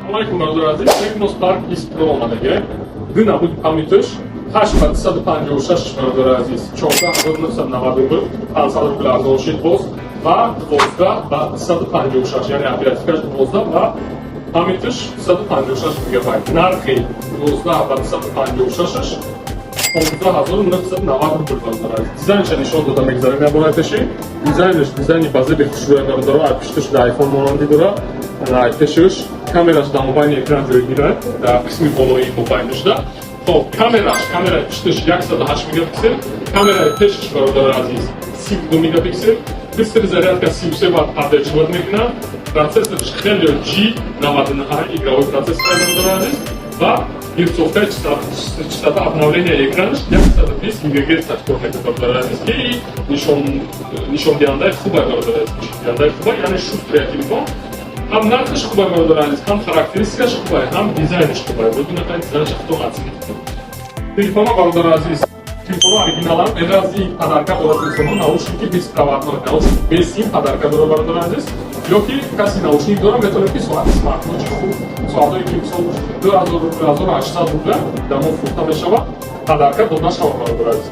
Алайкум, бародари азиз. Tecno Spark 20 Pro омадагӣ. Ду намуди памяташ 8 ба 256, бародари азиз, 14 990 рубл, 500 рубл арзон шид боз, ва 12 ба 256, яъне оперативкаш 12 ва памяташ 256 мегабайт. Нархи 12 ба 256 15 990 рубл, бародари азиз. Дизайнша нишон дода мегзарем ябораи пеши. Дизайнаш дизайни базеби хушрӯя, бародаро, ай пишташ да iPhone монандӣ дора. Ай пешиш камераш дар мобайни экран ҷой гирад, дар қисми болоии мобайнашда. Хоб, камераш, камераи пишташ 108 мегапиксел, камераи пешиш, бародари азиз, 32 мегапиксел, быстрый зарядка 33 ватт поддерживать мекунад, процессорш Helio G99 игровой процессор, бародари азиз, ва герцовкаи частота обновления экранаш 120 ГГц кор мекунад, бародари азиз, ки нишондиҳандаи хубай, бародари азиз, нишондиҳандаи хубай, яъне шустрый телефон. Ҳам нархаш хубай, бародари азиз, ҳам характеристикаш хубай, ҳам дизайнаш хубай. Буд дизайнаш худтон оценить кунед. Телефонҳо, бародари азиз, телефонҳо оригиналанд. Эрази подарка дорад телефонҳо, наушники беспроводной, наушник бесим подарка дорад, бародари азиз. Ё ки каси наушник дора, метавонед ки соати смартвочи хуб, соатҳое ки мисол 2000 рубл, 1800 рубля дар мо фурӯхта мешавад, подарка дода шавад, бародари азиз.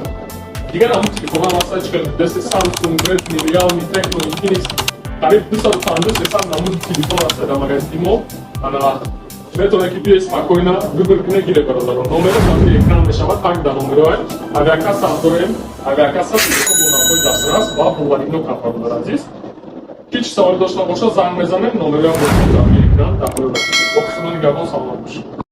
Дигар ҳамун телефонҳо ҳастанд, чӣ дасти Samsung, Redmi, Realme, Tecno, Infinix, қариб 250, 300 намуди телефон аст дар магазини мо. Ана, метавонед ки биёед, спокойно выбор кунед, гире, бародарон. Номеро дар рӯи экран мешавад, танг дар номероа. Авиакасса дорем, авиакасса бо нархҳои дастрас ва боваринок, бародари азиз. Ки чӣ саволе дошта бошад, занг мезанем, номероам дар рӯи экран дар поён. Боқи Худо нигаҳбон, саломат бошед.